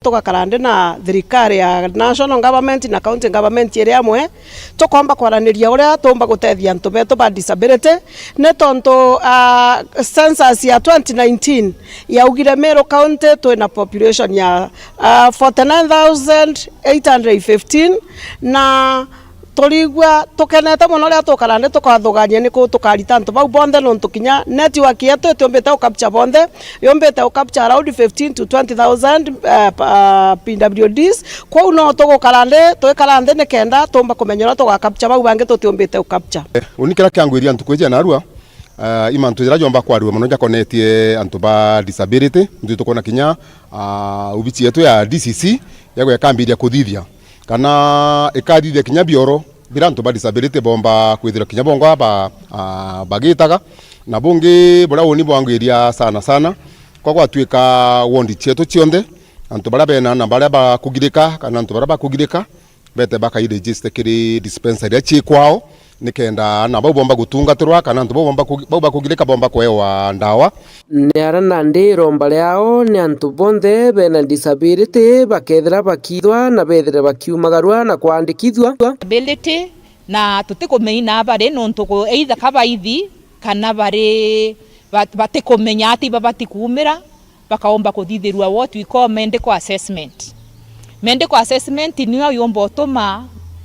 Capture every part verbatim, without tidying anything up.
Tugakara nthi na thirikari ya national government na county government iri amwe, tukomba kwaraniria uria tuumba gutethia antu betu ba disability, ni tontu, ah, census ya twenty nineteen yaugire Meru County twina population ya, ah, forty nine thousand eight hundred fifteen, na turigua tukenete mono riria tukara nthi tukathugania niku tukarita antu bau bonthe, nontu kinya network yetu itiumbite u capture bonthe, yumbite u capture around fifteen to twenty thousand, eh, pa-, P W Ds. Kwou no tugukara nthi, twikara nthi nikenda tuumba kumenya uria tuga capture bau bangi tutiumbite u capture. Eh, uni kiria kiangwiria ntuku iji ya narua, eh, i mantu jaria jomba kwarua mono jakonetie antu ba disability. Nthi tukwona kinya, ah, obici yetu ya D C C yagwe ikambiria kuthithia kana ikathithia kinya bioro biria antu ba disability bomba kwithirwa kinya bongo ba, ah, bagitaga. Na bungi buria uni bwangwiria sana sana, kwa gwatuika ward cietu cionthe, antu baria bena na baria bakugirika kana antu baria bakugirika bete bakairegister kiri dispensary iria cii kwao, nikenda na bau bomba gutungatirwa kana antu bau bomba kugi-, bau bakugirika bomba kuewa ndawa. Ni aria nandi iromba riao ni antu bonthe bena disability bakethira bakithwa na bethire bakiumagarua na kwandikithua. Disability, na tutikumeina bari nontu ku-, either ka baithi kana bari ba-, batikumenya ati babati kuumira, bakaomba kuthithirua what we call medical assessment. Medical assessment niyo yumba utuma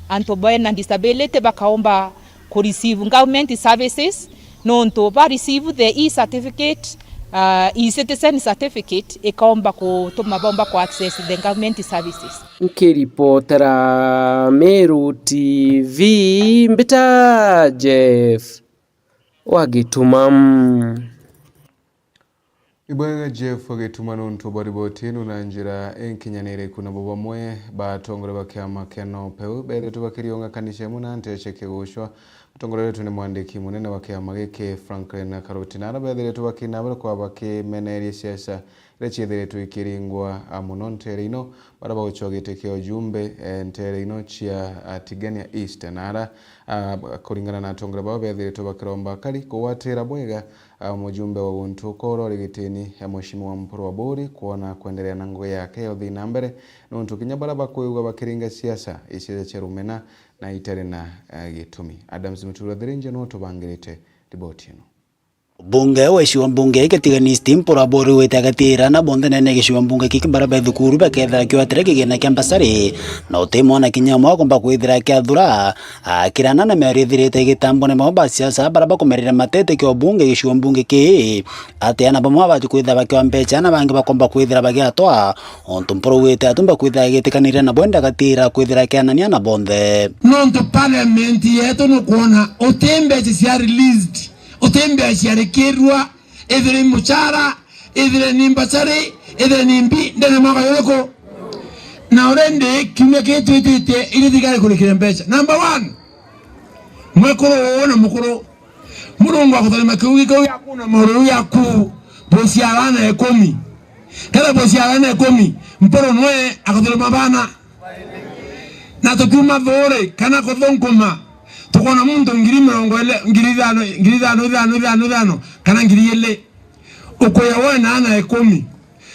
antu bena disability bakaomba ku receive government services, nontu ba receive the e-certificate, uh, e-citizen certificate, ikaomba kutuma baomba ku access the government services. Nkiripotera Meru T V, mbita Jeff wa Gituma. Ibwega Jeff Gituma nontu bwa riboti ino na njira inkinyaniriku. Nabo bamwe ba atongoria ba kiama kia NOPEU bethiritwe bakiriunga kanisa imwe na nteche kigucwa. Mutongoria wetu ni mwandiki munene wa kiama giki Franklin Karoti, na ara bethiritwe bakina bari kwa bakimeneria siasa iria ciethiritwe ikiringwa, a, mono ntere ino, baria bagucwa giti kia ujumbe, e, ntere ino cia, a, Tigania East, na ara, a, kuringana na atongoria bao bethiritwe bakiromba akari kugwatira bwega, a, mujumbe wa guntu ukoro uri gitini, e, Mheshimiwa Mpuru Aburi, kwona kwenderea na ngugi yake ya uthii na mbere, nontu kinya baria bakwigua bakiringa siasa, i siasa cia rumena na itari na, e, gitumi. Adams Mutura Thirinja niwe utubangirite riboti ino. Mbunge wa gicigo mbunge giki Tigania East Mpuru Aburi wite agatira na bonthe nene gicigo mbunge giki baria be thukuru bakethira kiwatire kigina kia mbasari, na uti mwana kinya umwe akomba kwithira akiathura, akirana na miario ithirite igitambwa ni bamwe ba siasa baria bakumerire matete kia ubunge gicigo mbunge kii, ati ana bamwe babati kwithira bakiwa mbecha na bangi bakomba kwithira bagiatwa, ontu Mpuru wite atumba kwithira agitikanire na bwenda agatira kwithira akianania na bonthe. Nontu parliament yetu nukwona uti mbecha cia released, uti mbecha ciarikirwa, ithire ni muchara, ithire ni mbachari, ithire ni mbi, ndene mwaka yuriku. Na already kiumia kii twititie iria thirikari kurikire mbecha. Number one, mwekuru uu na mukuru, Murungu akutharima kiugi kiu giaku na maururu yaku, buciarana ikumi. Kethira buciarana ikumi, Mpuru nwe akutharima bana. Na tukiuma thuuri kana kuthunkuma, tukona muntu ngiri mirongo ili, ngiri ithano, ngiri ithano, ithano, ithano, ithano, kana ngiri ili. Ukuya we na ana ikumi,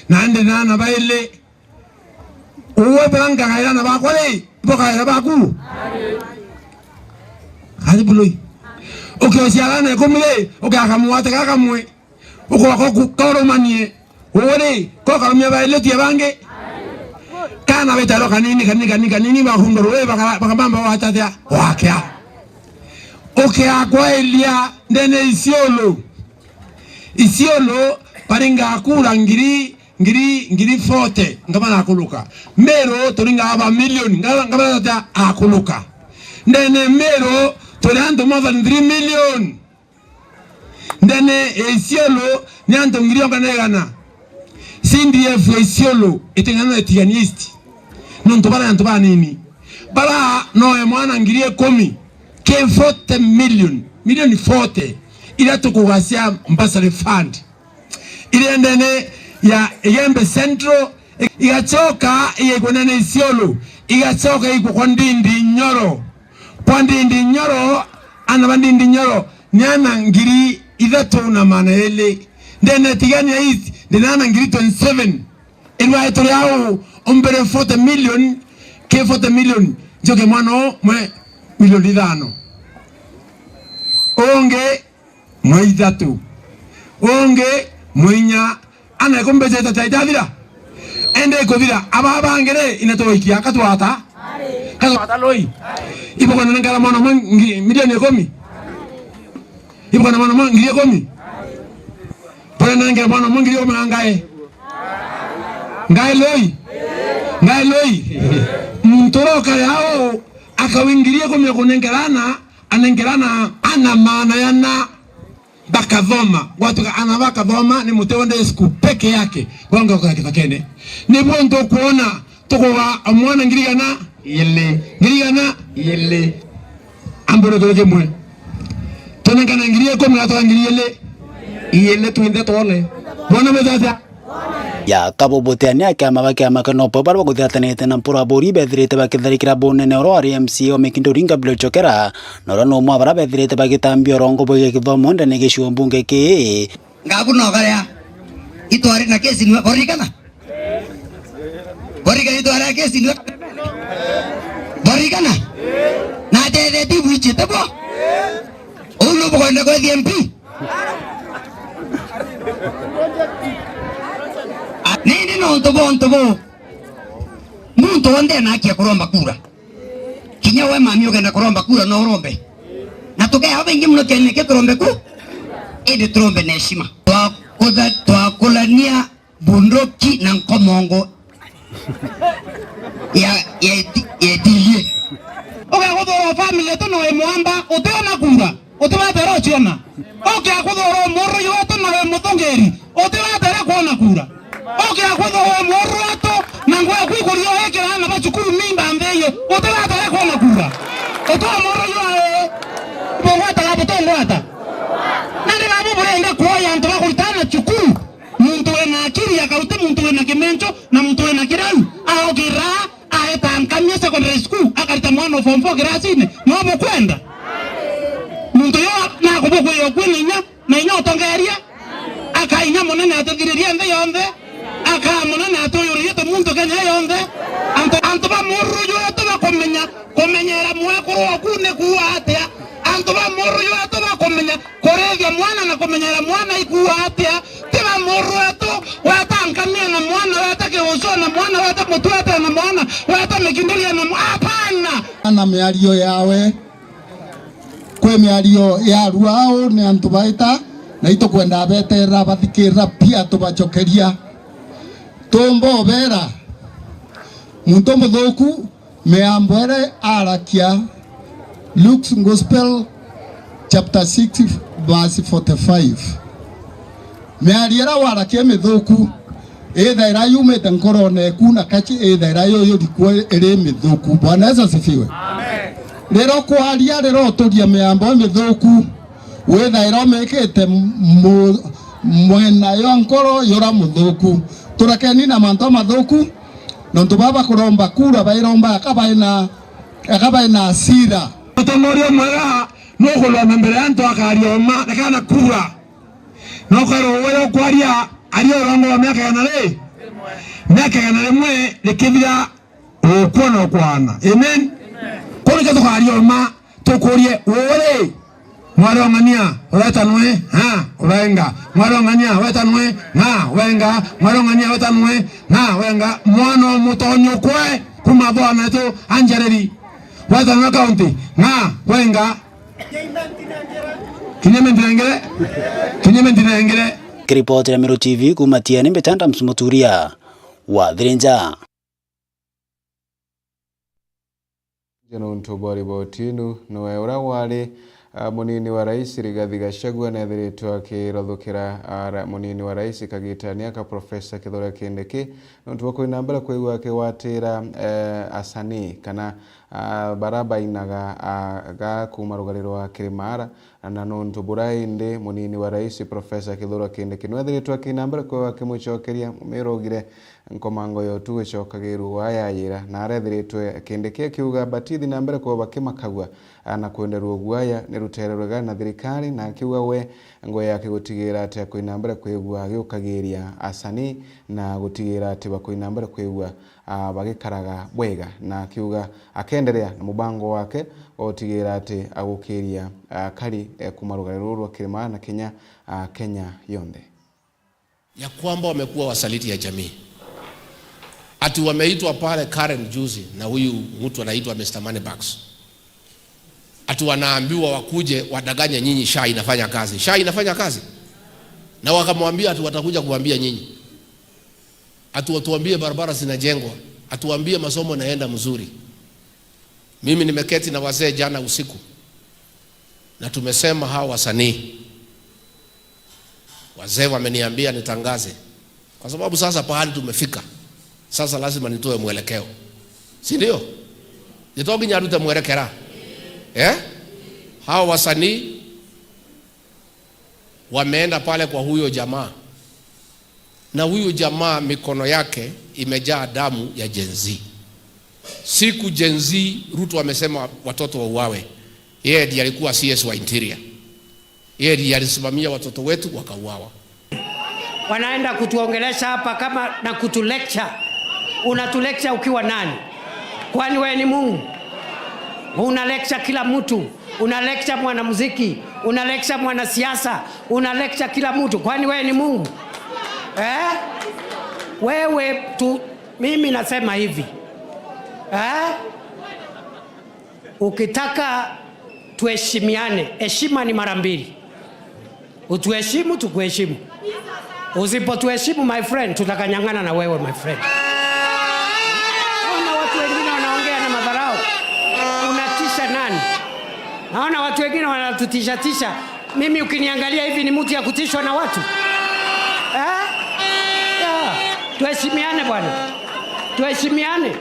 na ndi na ana baili. Uwe bura nkagaira ana bakwa ri, ibo bakaira baku? Ari buloi. Ukiociara ana ikumi ri, ukiakamwate gakamwe. Ukoka ku-, korumanie. Uwe ri, kokarumia baili utie bangi. Kana witaro kanini, kanini, kanini, kanini, bakunduru ri, bakara-, bakabamba wachatia, wakia. Ukiakwailia ndene Isiolo. Isiolo, baringa kura ngiri, ngiri, ngiri forty, ngabana akuluka. Meru, turinga aba milioni, ngaba, ngabana ta akuluka. Ndene Meru, turi antu more than three million. Ndene ya Isiolo, ni antu ngiri onga na igana. C D F ya Isiolo, iting'ana na Tigania East. Nontu bara antu banini. Bara noe mwana ngiri ikumi. Ke forty million, milioni forty, iria tukugacia bursary fund, iria ndene ya Igembe Central, igacoka igaikwa ndene Isiolo, igacoka igaikwa kwa Ndindi Nyoro. Kwa Ndindi Nyoro, ana ba Ndindi Nyoro ni ana ngiri ithatu na maana ili. Ndene Tigania East, ndina ana ngiri twenty seven. Irwae turi au, Umbire forty million, ki forty million, njoke mwana umwe milioni ithano. Ungi mwe ithatu. Ungi mwe inya. Ana ikumbi cia ita itathira. Ende ikuthira. Aba bangi ri, ina tuikia, katwata. Katwata loi. Ibukana nengera mwana umwe ngi-, milioni ikumi. Ibukana mwana umwe ngiri ikumi. Bwana nengera mwana umwe ngiri ikumi na ngae. Ngae loi. Ngae loi. Muntu uria ukare au, akawi ngiri ikumi ya kunengera ana, anengera ana, ana maana yana bakathoma. Gwatuika ana bakathoma ni Muteonde School peke yake. Bonga kwa kithakene. Nibuo ntukwona tukuga mwana ngiri igana? Ili. Ngiri igana? Ili. Ambure kiri kimwe. Tunengana ngiri ikumi na twa ngiri ili. Ili twinthe twone. Mwana methata. Ya kabubutia ni akiama ba kiama kinopo baria bakuthiatanite na mpuraburi bethirite bakitharikira bunene uria wari M C A wa Mikinduri Gabriel Chokera, na uria ni umwe wa baria bethirite bagitambia urongo bwigie kithomo ndene gicigo mbunge kii. Ngaku no garia itwari na kesi niwe borikana. Borikana itwari na kesi niwe. Borikana. Na atethetie bwichite bo. Uu nubukwenda kwethia M P? Nindi nontu bwa untu buu, muntu wonthe ena haki ya kuromba kura. Kinya we mami ukenda kuromba kura, no urombe. Na tukeewa baingi mono kienene kia turombe ku, indi turombe na heshima. Twakutha-, twakulania bunduki na nkomongo ya, ya eti-, ya etilie. Ugakuthura family yetu na wi mwamba, utiona kura, utibatera uciona. Ukiakuthura umuru wetu na wi muthungiri, utibatera kwona kura. Ukiakuthura umuru wetu na nguo yaku ikuria wikira ana ba cukuru mimba nthi iyo, utibatera kwona kura. Utu umuru jwa bungwataga butungwata. Na ni babu burenda kuoya antu ba kuritana cukuru. Muntu wina akiri akaruta muntu wina kimencho na muntu wina kirau, aukira aeta Nkamia Secondary School, akarita mwana o form four kirasine. No bukwenda? Muntu yo nakubukwia ukui na inya, na inya utongeria. Akainya munene atithiririe nthi yonthe. Akaa munene atuyuririe tumuntu Kenya yonthe. Antu, antu ba mururu jwetu bakumenya, kumenyera mwekuru oku ni kuua atia. Antu ba mururu jwetu bakumenya, kurithia mwana na kumenyera mwana ikuua atia. Ti ba mururu wetu, weta Nkamia na mwana, weta Kiucio na mwana, weta Mutuete na mwana, weta Mikinduria na mwa-, hapana. Na miario yawe, kwi miario ya ruao ni antu baita, na itukwenda beterera bathikirira pia tubacokeria. Tumba ubera, muntu muthuku Miambo iria arakia, Luke's Gospel chapter six verse forty-five. Miario iria warakia mithuku, ithaira yumite nkorone eku na kaci ithaira yuyurikua iri mithuku. Bwana Yesu asifiwe. Amen. Riria ukwaria, riria uturia miambo mithuku, withaira umikite mu-, mwena yo nkoro yura muthuku. Turekeni na mantu mathuku. Nontu baba kuromba kura, bairomba aka baina, aka baina asira. Mutongoria mwega nukurwa na mbere ya antu akaria uma, rekana kura. No kwero uwe yo kwaria, aria urongo wa miaka igana ri? Miaka igana rimwe rikithira, ukua na ukwana. Amen. Kuri ke tukaria uma, tukurie, uri? Mwarong'ania, weta nwe, ha, wenga. Mwarong'ania, weta nwe, ha, wenga. Mwarong'ania, weta nwe, ha, wenga. Mwana o mutonyo kwe, kuma thwana tu, Anjereri. Weta nwe county, ha, wenga. Kinya mentinengere. Kinya mentinengere. Kiripoti ya Meru T V kuma Tiani, mbita Adams Muturia wa Thirinja. Nje nontu bwa riboti inu, noe uria wari, ah, munini wa rais Rigathi Gachagua neethiritwe akirathukira, ah, ra-, munini wa rais kagitani aka Professor Kithure Kindiki nontu bwa kwina mbere kwigua akigwatira, eh, asanii kana, ah, bara bainaga, ah, ga kuuma rugari rwa Kirimara, na nontu bura indi munini wa rais Professor Kithure Kindiki nwethiritwe akina mbere kwigua akimucokeria, mumira ugire, nkomango ya utugo icokagirua gwaya yayira, na arethiritwe Kindiki akiuga batithi na mbere kwao bakimakagua, a, na kwenderua guaya ni rutere rwega na thirikari, na akiuga we ngwe yake gutigira ati akoina mbere kwigua agiukagiria asanii na gutigira ati bakoina mbere kwigua, a, bagikaraga bwega, na akiuga akenderea na mubango wake wa gutigira ati agukiria, a, akari, e, kuma rugare ruru rwa Kirima na Kenya, a, Kenya yonthe. Ya kwamba wamekuwa wasaliti ya jamii. Ati wameitwa pale Karen juzi na huyu mtu anaitwa Mister Moneybags. Ati wanaambiwa wakuje wadanganye nyinyi, SHA inafanya kazi. SHA inafanya kazi? Na wakamwambia ati watakuja kuambia nyinyi. Ati watuambie barabara zinajengwa. Atuambie masomo inaenda mzuri. Mimi nimeketi na wazee jana usiku. Na tumesema hawa wasanii. Wazee wameniambia nitangaze. Kwa sababu sasa pahali tumefika, sasa lazima nitoe mwelekeo. Si ndio? Nitoe nginya arute mwerekera. Eh? Hawa wasanii wameenda pale kwa huyo jamaa. Na huyo jamaa mikono yake imejaa damu ya Gen Z. Siku Gen Z, Ruto amesema watoto wauawe, yeye ndiye alikuwa C S wa Interior. Yeye ndiye alisimamia watoto wetu wakauawa. Wanaenda kutuongelesha hapa kama na kutulecture. Unatulecture ukiwa nani? Kwani wewe ni Mungu? Una lecture kila mtu. Una lecture mwanamuziki. Una lecture mwanasiasa. Una lecture kila mtu. Kwani wewe ni Mungu? Eh? Wewe tu, mimi nasema hivi. Eh? Ukitaka tuheshimiane, heshima ni mara mbili. Utuheshimu, tukuheshimu. Usipotuheshimu, my friend, tutakanyang'ana na wewe, my friend. Naona watu wengine wanaongea na madharau. Unatisha nani? Naona watu wengine wanatutisha tisha. Mimi ukiniangalia hivi ni mtu ya kutishwa na watu? Eh? Yeah. Tuheshimiane bwana. Tuheshimiane.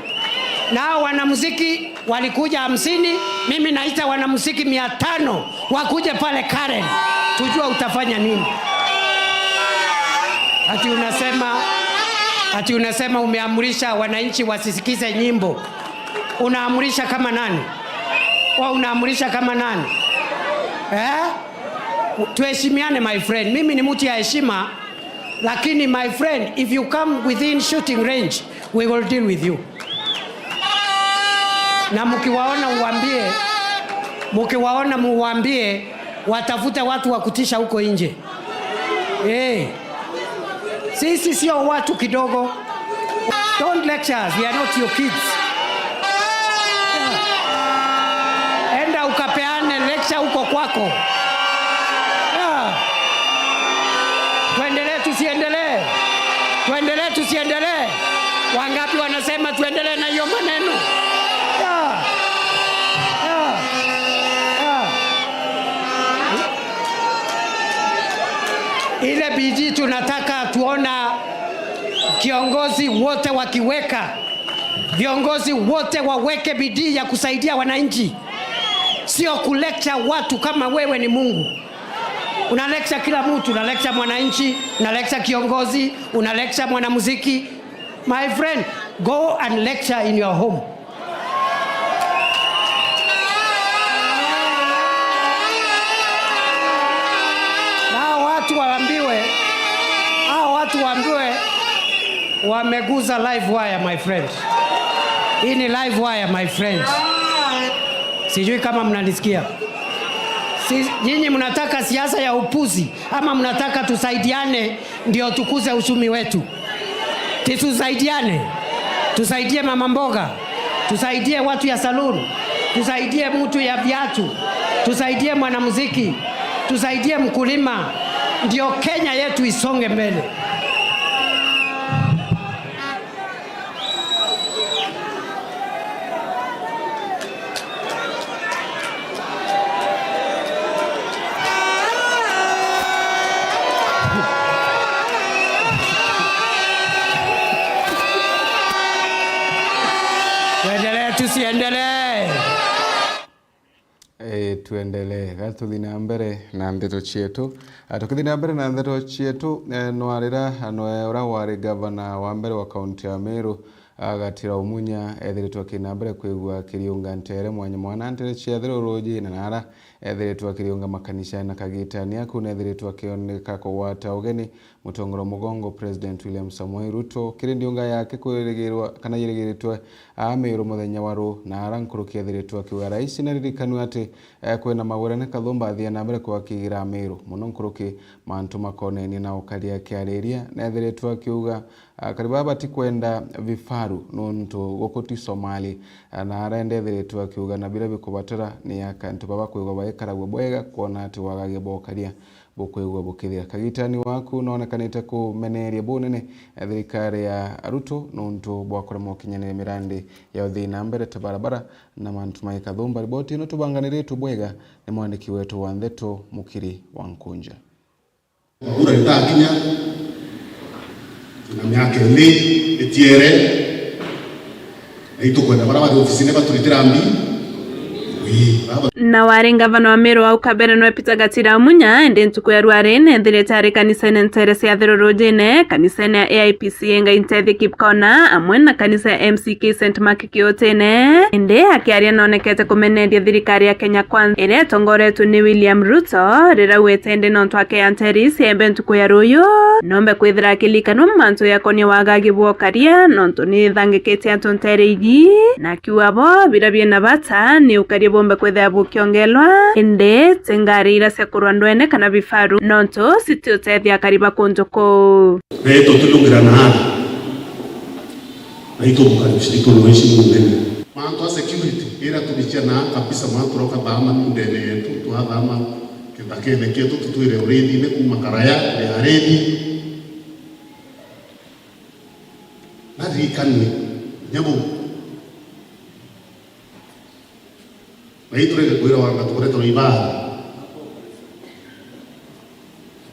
Na hao wanamuziki walikuja hamsini, mimi naita wanamuziki mia tano wakuje pale Karen. Tujue utafanya nini. Ati unasema, ati unasema umeamrisha wananchi wasisikize nyimbo. Unaamrisha kama nani? Wa unaamrisha kama nani? Eh? Tuheshimiane, my friend. Mimi ni mtu ya heshima, lakini my friend, if you come within shooting range, we will deal with you. Na mkiwaona uambie, mkiwaona muambie, watafute watu wa kutisha huko nje. Eh. Sisi sio watu kidogo. Don't lecture us, we are not your kids. Yeah. Enda ukapeane lecture huko kwako. Yeah. Tuendelee, tusiendelee? Tuendelee, tusiendelee? Wangapi wanasema tuendelee na hiyo maneno? Yeah. Yeah. Yeah. Ile bidii tunataka tuona kiongozi wote wakiweka, viongozi wote waweke bidii ya kusaidia wananchi, sio kulecture watu kama wewe ni Mungu. Una lecture kila mtu, una lecture mwananchi, una lecture kiongozi, una lecture mwanamuziki. My friend, go and lecture in your home. Na hao watu waambiwe, hao watu waambiwe wameguza live wire, my friend. Hii ni live wire, my friend. Sijui kama mnanisikia. Si, nyinyi mnataka siasa ya upuzi ama mnataka tusaidiane ndio tukuze uchumi wetu? Ti tusaidiane, tusaidie mama mboga, tusaidie watu ya saloon, tusaidie mtu ya viatu, tusaidie mwanamuziki, tusaidie mkulima, ndio Kenya yetu isonge mbele. Tuendelee, tusiendelee? E, E, tuendelee. Ga tuthi na mbere na ndeto cietu. A, tukithi na mbere na ndeto cietu, e, nwarira, a, nwe uria wari gavana wa mbere wa kaunti ya Meru, a, Gatira Umunya, ethiritwe akina mbere kwigua akiriunga ntere mwanya mwana ntere cia thiruruji na nara ethiritwe akiriunga makanisani na kagitani aku nethiritwe akioneka kugwata ugeni Mutongoro mugongo President William Samoei Ruto kiri ndiunga yake kwirigirwa kana yirigiritwe Amiru muthenya wa ru na ara nkuruki ethiritwe akiuga rais naririkanwe ati, eh, kwina magurane kathumba athia na mbere kwakigira Amiru muno nkuruki mantu makonenie na ukari akiariria nethiritwe akiuga akari baba batikwenda vifaru nuntu guku ti Somali, eh, na ara ende ethiritwe akiuga na biria bikubatara ni akantu baba kwigwa baikaragua bwega kwona ati wagagia bwa ukaria bukwigua bukithira. Kagitani waku noonekanite kumeneria bunene thirikari ya Ruto nuntu bwa kuremwa gukinyaniria mirandi ya uthii na mbere ta barabara na mantu mai kathumba. Riboti ino tubanganiritwe bwega ni mwandiki wetu wa ndeto Mukiri wa Nkunja. Mwaura ritakinya na miaka ili itiere, na itukwenda baria bari ofisine baturitira mbi. Wi, baba. Na wari ngavana wa Meru au kabere nwe Peter Gatira Munya, indi ntuku ya rwari nethirite ari kanisene ntere cia Thirurujine, kanisene ya A I P C Engai Ntethi Kipkona, amwe na kanisa ya M C K Saint Mark Kiutine. Indi akiaria nonekete kumeneria thirikari ya Kenya Kwanza iria itongoretwe ni William Ruto, riria augite indi nontu akea nteri ciembe ntuku ya ruyu, nombe kwithira akilikanwa mantu yakonie wagagi bwa ukaria, nontu ni ithangikite antu ntere iji, na akiuga bo biria biina bata ni ukaria bumbe kwithira bukiongelwa, indi ti ngari iria cia kurwa ndwene kana bifaru, nontu citiutethia akari ba kunju kuu. Na itutulungira na ara, na itumukaribisha, itumweshimu munene. Mantu a security, ira tubichia na kabisa, mantu roka thama ndene yetu, twathama kithakene kietu, tutwire urithine kuma karaya, ya arithi. Naririkanie, nyabu. Na iturege kwira wanga tukoretwe na ibara.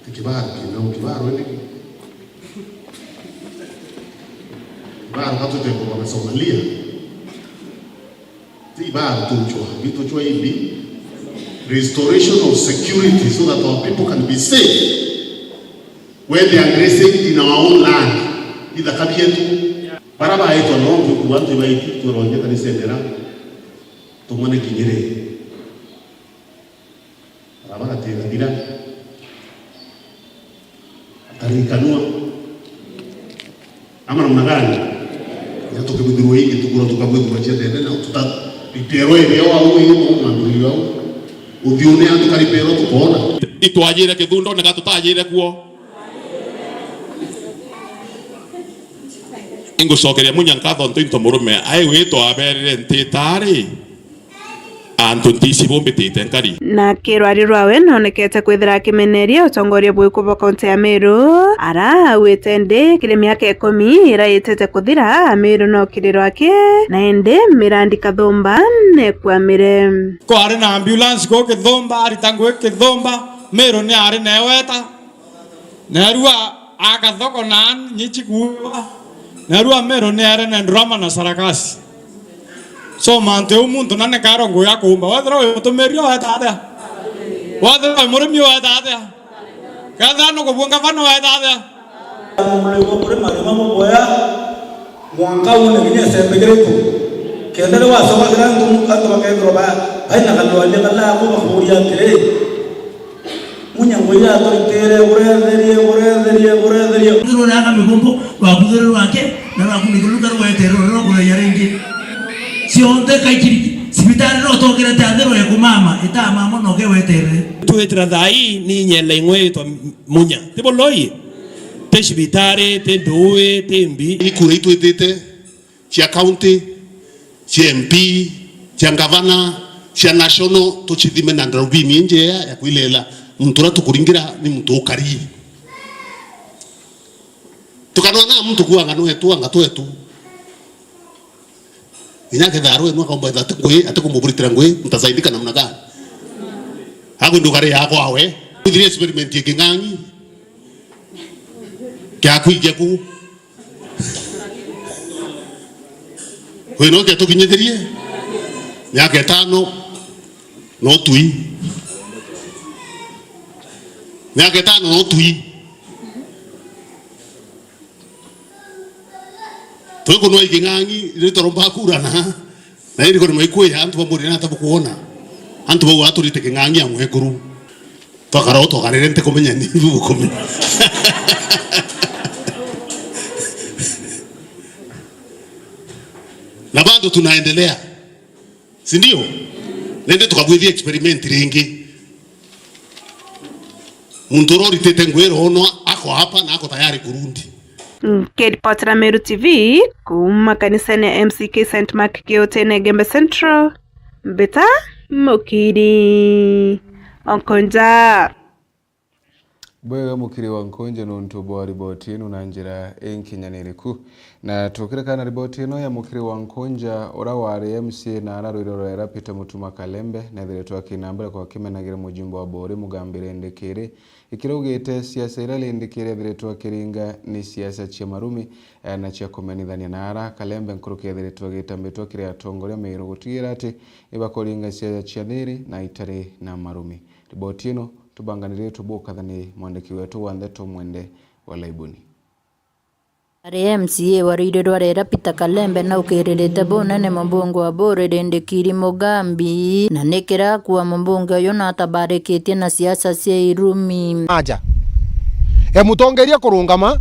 Ti kibara kina, kibara ni kibara katutegwa na Somalia. Ti ibara tuchwa, bituchwa hivi. Restoration of security so that our people can be safe. When they are grazing in our own land, ithaka bietu. Bara baitwa no kuku antu baiti turonye kanisa endera. Tumone kinyire. Bara bagategathira. Atarikanwa. Ama namna gani? Ya tukibithirwa ingi tukura tukabwithirwa cia tene na tuta. Bipero ithio au ino mantu ithio au. Uthiune antu karipero tukona. Itwajire kithundone gatutajire kuo. Ingucokeria Munya nkatho ntu into murume ai witwa aberire ntitari antu ntisi bumbitite nkari. Na kirwari rwawe nonekete kwithira akimeneria utongoria bwiku bwa kaunti ya Meru, ara augite ndi kiri miaka ikumi ira itete kuthira, Meru no kiriro aki, na indi mirandi kathumba nekwamire. Kwari na ambulance ku Kithumba, arita ngui Kithumba, Meru ni ari na eweta. Narua akathoko na nyichi kuwa. Narua Meru ni are na drama na sarakasi. So mantu eu muntu nane karo nguya kumba. Wethira wi mutumiri weta atia? Wethira wi murimi weta atia? Kethira nukubua ngavana weta atia? Murimo kuri marima muboya. Mwanka uu ni kinya ecembe kiriku. Kenda riu wacokagira antu, antu bakethirwa ba-, baina kalwani kala aku bakuuria atiri, Munya ngui aturitire, uretherie, uretherie, uretherie. Ruthuru rwa migumbu, rwa ruthuru rwake, na rwa kuniguluka rweterwe rwa kutheria ringi. Cionthe kaikiri, cibitari no tokirete athirwe kumama, itamama no keweterere. Twitira thaa ii ni nyela ing'we itwa Munya. Ti buloi? Ti cibitari, ti ndui, ti mbi. Ikura itwitite cia county, cia M P, cia ngavana, cia national, tucithime na ndarubini injea ya kwilela muntu uria tukuringira ni muntu ukari. Tukanona muntu kuanga nwetu, anga twetu. Inya ketharo enu akomba ati ngui, ati kumuburitira ngui, mtasaidika namna gani? Hapo ndo kare yako awe. Kuthiri experiment ya King'ang'i. Kia kuigia ku. Wino kia tukinyithirie. Miaka itano. No tui. Miaka itano no tui. Twikunwa i king'ang'i, riu turomba kurana. Na indi kurima ikwija, antu bamuri nata bukwona. Antu bau aturite king'ang'i ya mwekuru. Twakara o twakarire ntikumenya ni bukumenya. Na bado tunaendelea. Si ndio? Nende tukabwithia experiment ringi. Muntu uria uritite nguo ironwa ako hapa na ako tayari kurundi. Nkiripotera Meru T V kuuma kanisene ya M C K Saint Mark Kiutene Gembe Central, Mbita Mukiri Onkonja. Bwega Mukiri wa Nkonja nontu bwa riboti ino na njira inkinyaniriku. Na tukirekana na riboti ino ya Mukiri wa Nkonja, uria wari M C A na ara rwiro rwera Peter Mutuma Kalembe, nethiritwe akina mbere kwa kimenagira mujumbe wa Buri Mugambi Rindikiri, ikiraugite siasa iria Rindikiri ethiritwe akiringa ni siasa cia marumi, eh, na cia kumenithania na ara. Kalembe nkuruki ethiritwe agitambitwa kiri atongoria Meru gutigira ati ibakuringa siasa cia thiri na itari na marumi. Riboti ino tubanganiritwe bukathani mwandiki wetu wa ndeto Mwende wa Laiboni. Ari M C A wa rwiro rwa rera Peter Kalembe naukiririte bunene mubunge wa Buri Rindikiri Mugambi, na nikira akua mubunge uyu natabarikitie na siasa cia irumi. Aja. E mutongeria kurungama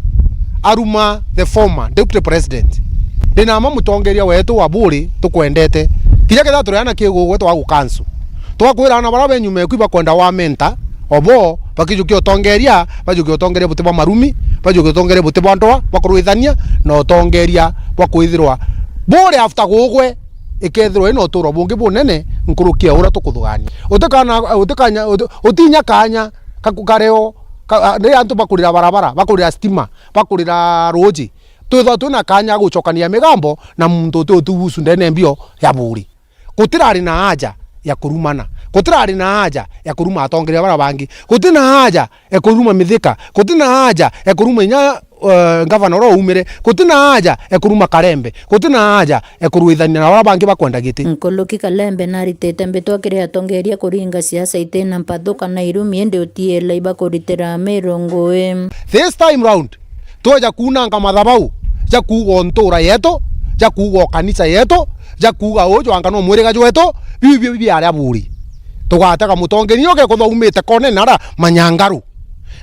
aruma the former deputy president. Ndinama mutongeria wetu wa Buri tukwendete. Kinya ketha turiana kigugwe twa gukansu. Twakwira ana baria be nyuma eku ibakwenda wa mentor, obo, bakijukia utongeria, bajukia utongeria buti bwa marumi, bajukia utongeria buti bwa ndoa, bwa kurwithania, na utongeria bwa kwithirwa Buri after gugwe, ikethirwa ina uturo bungi bunene nkuruki ya uria tukuthugania. Utikana, utikanya, uti-, utinya kanya, ka-, kareo, ka-, a-, riria antu bakurira barabara, bakurira stima, bakurira ruuji, twithwa twina kanya ga gucokania migambo na muntu uti utugucu ndene mbio ya Buri. Gutirari na haja ya kurumana. Gutirari na haja ya kuruma atongeria baria bangi. Gutina haja ya kuruma Mithika. Gutina haja ya kuruma inya, eh, ngavana uria uumire. Gutina haja ya kuruma Kalembe. Gutina haja ya kurwithania na baria bangi bakwenda giti. Nkuruki Kalembe naritite mbitwa kiri atongeria kuringa siasa itina mpathu kana irumi, indi utiela ibakuritira Meru ngui. This time round, tweja kuunanga mathabau ja kuuga o ntuura yetu, ja kuuga o kanisa yetu, ja kuuga uju anga no mwiriga jwetu, biu bio biaria Buri. Tugatega mutongeria uria ugekethwa aumite konene ara Manyangaru.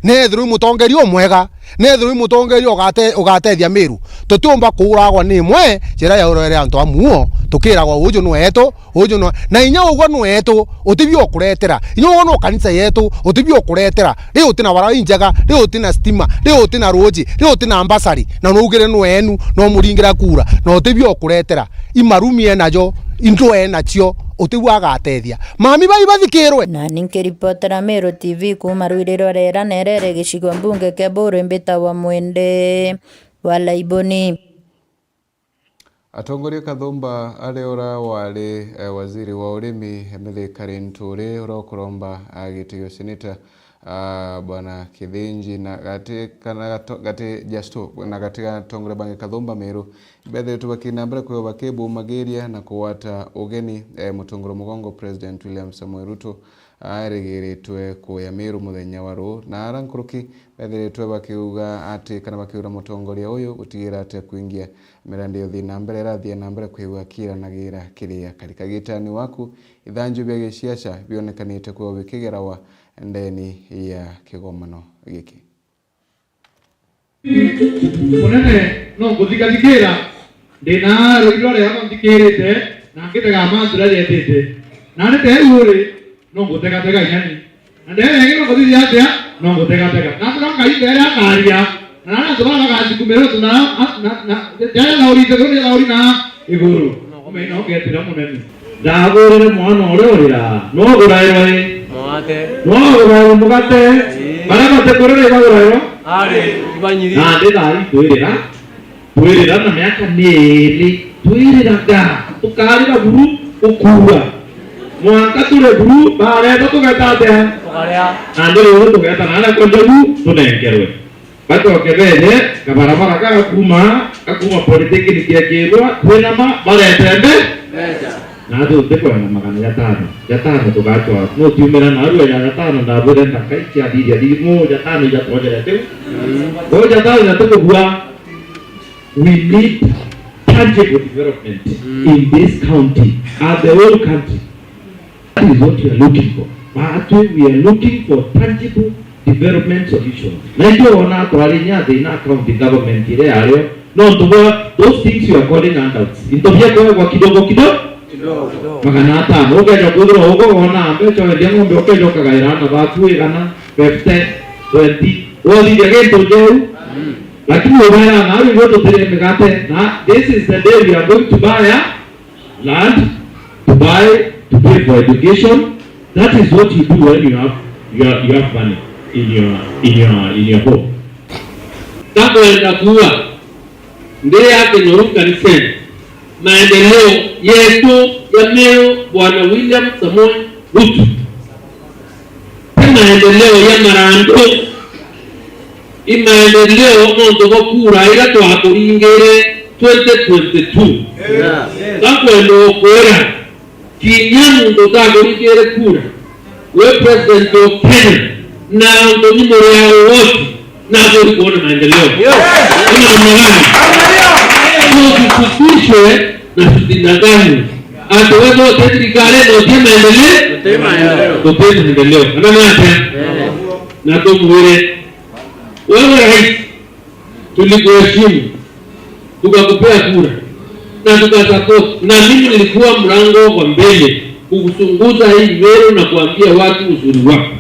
Neethirwa i mutongeria umwega, neethirwa i mutongeria ugate-, ugatethia Meru, tutiumba kuuragwa ni imwe njira ya urere antu a muo, tukiragwa uju ni wetu, Uju no, na inya ugwe nwetu, utibio ukuretera. Inya ugwe no kanisa yetu, utibio ukuretera. Ri uti na barabara injega, ri uti na stima, ri uti na ruuji, ri uti na mbasari, na nuugire nwenu, no muringira kura, na utibio ukuretera. Imarumi enajo, into enacio, utibio agatethia. Mami bai bathikirwe. Nani nkiripotera Meru T V kuuma rwiriro rera nerere gicigo mbunge kia Buru mbita wa Mwende wa Laiboni. Atongoria Kathumba ari ura wari, eh, waziri wa urimi, eh, Mithika Linturi, ura ukuromba, ah, giti gia useneta, ah, bwana Kithinji na gati kana gato-, gati Justo na gati ga atongoria bangi Kathumba Meru, bethiritwe bakina mbere kwithirwa bakibumagiria na kugwata ugeni, eh, mutongoria mugongo President William Samoei Ruto, arigiritwe kuya Meru muthenya wa ruu, na ara nkuruki bethiritwe bakiuga ati kana bakiura mutongoria uyu gutigira ati akuingia mirandi ya uthii na mbere irathie na mbere kwigua kiranagira kiri akari. Kagitani waku, ithanju bia giciaca bionekanite kwithirwa bikigerawa ndeni ya kigomano giki. Munene, no nguthikathikira, ndi na rwiro riakwa nthikirite, na ngitega mantu riria rietite. Naani te uri, no ngutegatega inya ni. Na ndere ingi no nguthithia atia, no ngutegatega. Na antu no Ngai mbere akaria, na naani antu baria bagathikumira tu na, na, na, jaja thauri nthiguru, jaja thauri na iguru. Umenye no ngetira munene. Ndagurire mwana uria urira, no gurairwa ri? Mugate. No gurairwa mugate. Ii. Baria batikurira ibagurairwa? Ari, ibanyiri. Nandi thaa ii twirira, twirira na miaka ni iiri, twiriraga, tukarira buru, gukuura. Mwanka turi buru, bareta tugeta atia? Tukaria. Nandi riu tugeta na aria kwenda buru, tunenkerwe. Bacoke beje kabarabara gagakuma, gakuma Polytechnic ya Kirwa, twinama, barete mbe-, mbeca. Naatwi ntikwenda magana jatano. Jatano tugacwa. Nutiumira narua ja jatano, ndabwire ndakaikia thithia thimu, jatano ijatonyerete. Kwou jatano jatikubua. We need tangible development in this county and the whole country. That is what we are looking for. Baatwi, we are looking for tangible development solutions. Na itwe wona twari inya thina county government iria yario, nontu bwa those things you are calling handouts. Into bia kuegwa kidogo kidogo. Magana atano. Ukeja kwithirwa ugo wona mbeca wendia ng'ombe, ukeja ukagaira ana baku igana, fifty, twenty. Wothithia gintu njeu. Lakini ubera na riu tutire migate. Na this is the day we are going to buy a land, to buy, to pay for education. That is what you do when you have, you have, you have money in your, in your, in your home. Ndakwenda kuuga, ndi ya Kinyoru Kanisene, maendeleo yetu ya Meru, Bwana William Samoei Ruto, ti maendeleo ya marandu, i maendeleo nontu bwa kura iria twakuringire twenty twenty-two. Ndakwenda ukwira, kinya muntu utakuringire kura, we president of Kenya, na antu ni muri ao wote, na aguri kuona maendeleo. Ni namna gani? Tusitishwe na tusidanganywe. Ati wewe wote thirikari ndio utie maendeleo? Utie maendeleo. Utie maendeleo. Kana ni atia? Na tumwire, wewe rais, tulikuheshimu, tukakupea kura na tukasupport, na mimi nilikuwa mlango wa mbele kukuchunguza hii Meru na kuambia watu uzuri wako.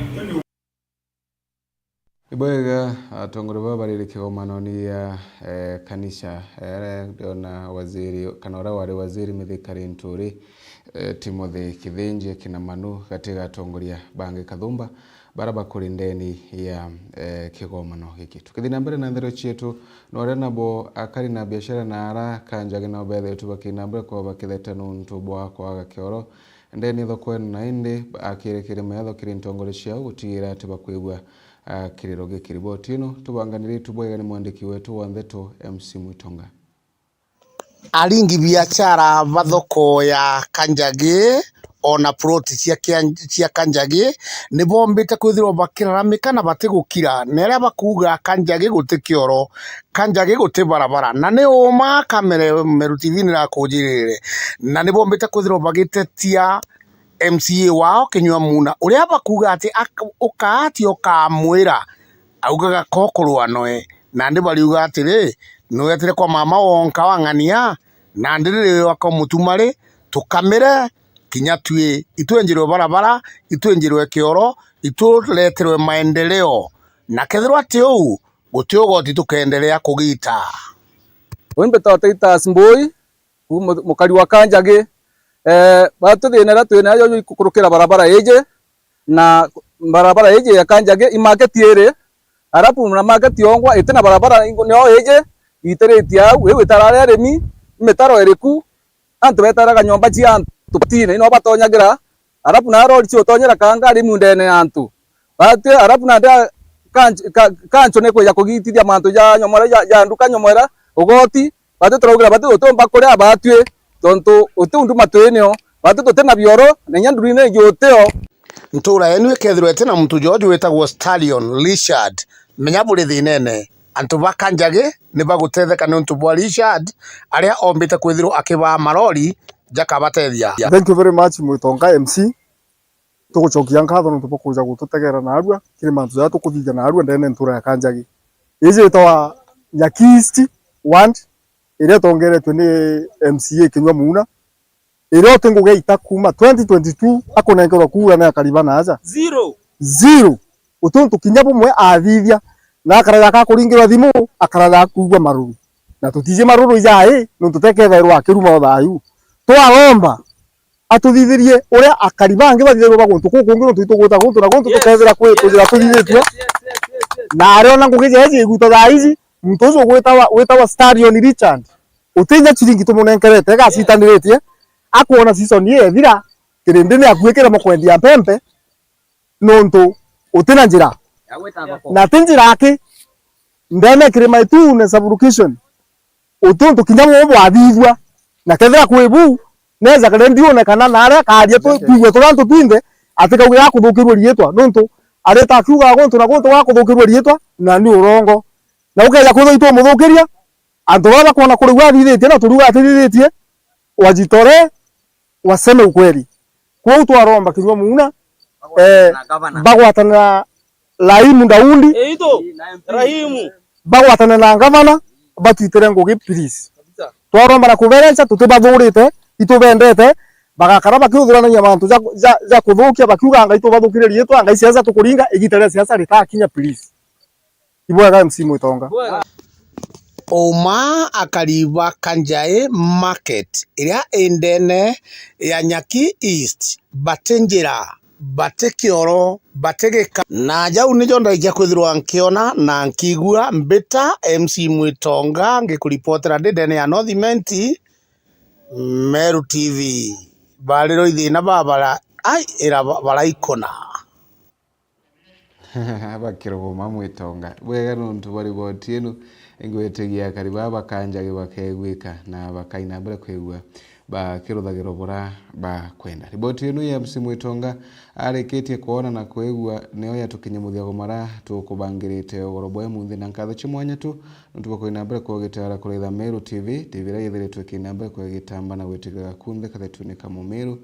Ibwega, atongoria baba bari kigomanoni ya, eh, kanisa, eh, aria ndiona waziri, kana uria wari waziri Mithika Linturi, eh, Timothy Kithinji, akina Manu, gati ga atongoria bangi kathumba, bara bakuri ndeni ya, eh, kigomano giki. Tukithi na mbere na nthero cietu, no aria nabo akari na biashara na ara Kanjagi nao bethetwe bakina mbere kwa bakitheta nuntu bwa kwaga kioro ndeni thokone, na indi akirikire metho kiri ntongoria ciao gutigira ati bakwigua, ah, kiriro giki. Riboti ino tubanganiritu bwega ni mwandiki wetu wa ndeto M C Mwitonga. Aringi biashara ba thoko ya Kanjagi ona ploti cia kia-, cia Kanjagi ni bombite kwithirwa bakiraramika na batigukira, na aria bakuuga Kanjagi guti kioro, Kanjagi guti barabara, na ni uma kamere Meru T V ni irakunjirire, na ni bombite kwithirwa bagitetia M C A wao Kinyua Muna, uria bakuuga ati ak-, ukaati ukamwira augaga ko kurua noe. Nandi bariuga atiri, niwetire kwa mama wonka wa ng'ania, nandi riri waka mutuma ri, tukamire kinya twi, itwenjirwe barabara, itwenjirwe kioro, itureterwe maendeleo. Na kethirwa ti uu, guti ugoti tukeendelea kugiita. Ui mbitagwa Titus Mbui, ku-, mu-, mukari wa Kanjagi. Eh, batu thina iria twi nayo ikukurukira barabara iji, na barabara iji ya Kanjagi, i market iri, arabu na market yongwa iti na barabara, ingo-, nio iji, itiritie au, iu itarari arimi, i mitaro iriku, antu betaraga nyomba cia antu batine, ino batonyagira, arabu na rori ciutonyera kanga arimi ndene ya antu. Batu, arabu nandi a-, kanch-, ka-, kancho ni kwija kugitithia mantu ja nyomora ja, ja nduka nyomora, ugoti, Batu turaugira batu utiumba kuria batwi, tontu uti unduma twinio. Batu tuti na bioro, na inya ndurine jutio. Ntuura yenu ikethirwa iti na muntu jooju witagwo Stallion Richard, menya buri thinene. Antu ba Kanjagi ni bagutetheka niuntu bwa Richard, aria ombite kwithirwa akibaa marori jakabatethia. Thank you very much, Mwitonga M C. Tugucokia nkatho nontu bwa kuja gututegera naarua kiri mantu jaria tukuthithia naarua ndene ntuura ya Kanjagi. Iji itagwa Nyaki East Ward, iria itongeretue ni M C A Kinyua Muuna, iria uti ngugi ita kuuma twenty twenty-two akunenkerwa kuura ni akari ba naaja. Zero. Zero. Uti untu kinya bumwe athithia, na akaraja akakuringirwa thimu, akaraja akuigua maruru. Na tutiji maruru ijai, nontu tekethairwa akiruma o thayu. Twaromba, atuthithirie uria akari bangi bathithairwa ba guntu kukungi, nontu itugwita guntu na guntu tukethira kwi kujira tuthithitue. Na ariona ngugi jeji iguta thaa iji, muntu ucio gwitawa, witawa Stallion Richard, utinya ciringi tumunenkerete, igacitaniritie, akwona season ii ethira, kirindi ni akuikira mukwendia mpempe, nontu uti na njira. Na ti njira aki, ndene Kirima Itune sub-location, uti untu kinya buu bwathithua, na kethira kwi buu, Neja kare ndione kana naria akaria tu-, twigue turi antu twinthe, atikauge gakuthukirua riitwa, nontu arita akiugaga guntu na guntu gakuthukirua riitwa, na ni urongo. Na ukeja kwithirwa itwamuthukiria, antu baria bakwona kuri we athithitie na turiuga atithithitie, wajitolee, waseme ukweli. Kwou twaromba kinyua muuna, eh, bagwatanira Rahimu Daudi, Eito, Rahimu. Bagwatane na ngavana, batwitire ngugi, please. Twaromba na kuberenca, tutibathurite, itubendete, bagakara bakiuthuranagia mantu ja, ja, ja kuthukia, bakiuga, "Ngai tubathukire riitwa, Ngai siasa tukuringa, igita ria siasa ritakinya, please." Ibwega M C Mwitonga. Uma akari ba Kanjae Market, iria i ndene ya Nyaki East, bati njira, bati kioro, bati gika. Na jau nijo ndaikia kwithirwa nkiona na nkigua. Mbita M C Mwitonga, ngikuripotera ndi ndene ya North Imenti, Meru T V. Bariro ithina babara, ai, ira ba-, baraikuna. Bakiruguma Mwitonga. Bwega nontu bwa riboti ino, ingwitigia akari baa ba Kanjae bakeguika na bakaina mbere kwigua bakiruthagirwa bura bakwenda. Riboti ino ya M C Mwitonga arikitie kwona na kwigua nio yatukinyia muthiago mara tukubangirite ugoro bwa munthi, na nkatho cia mwanya tu nontu bwa kuina mbere kwogitara kuritha Meru T V, T V iria yithiritwe ikiina mbere kwegitamba na gwitikira kunthe kathetuni ka Mumiru.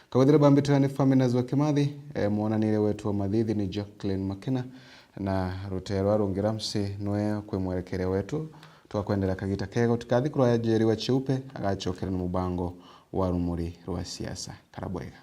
Kawethire bambitwe ni Faminas wa Kimathi, eh, mwonanire wetu wa mathithi ni Jacqueline Makena, na rutee rwa rungi Ramsey nwe kwi mwerekeria wetu. Twakwendera kagita kega, utikathi kuraya Njeri wa Cheupe agacokera na mubango wa Rumuri rwa Siasa. Kara bwega.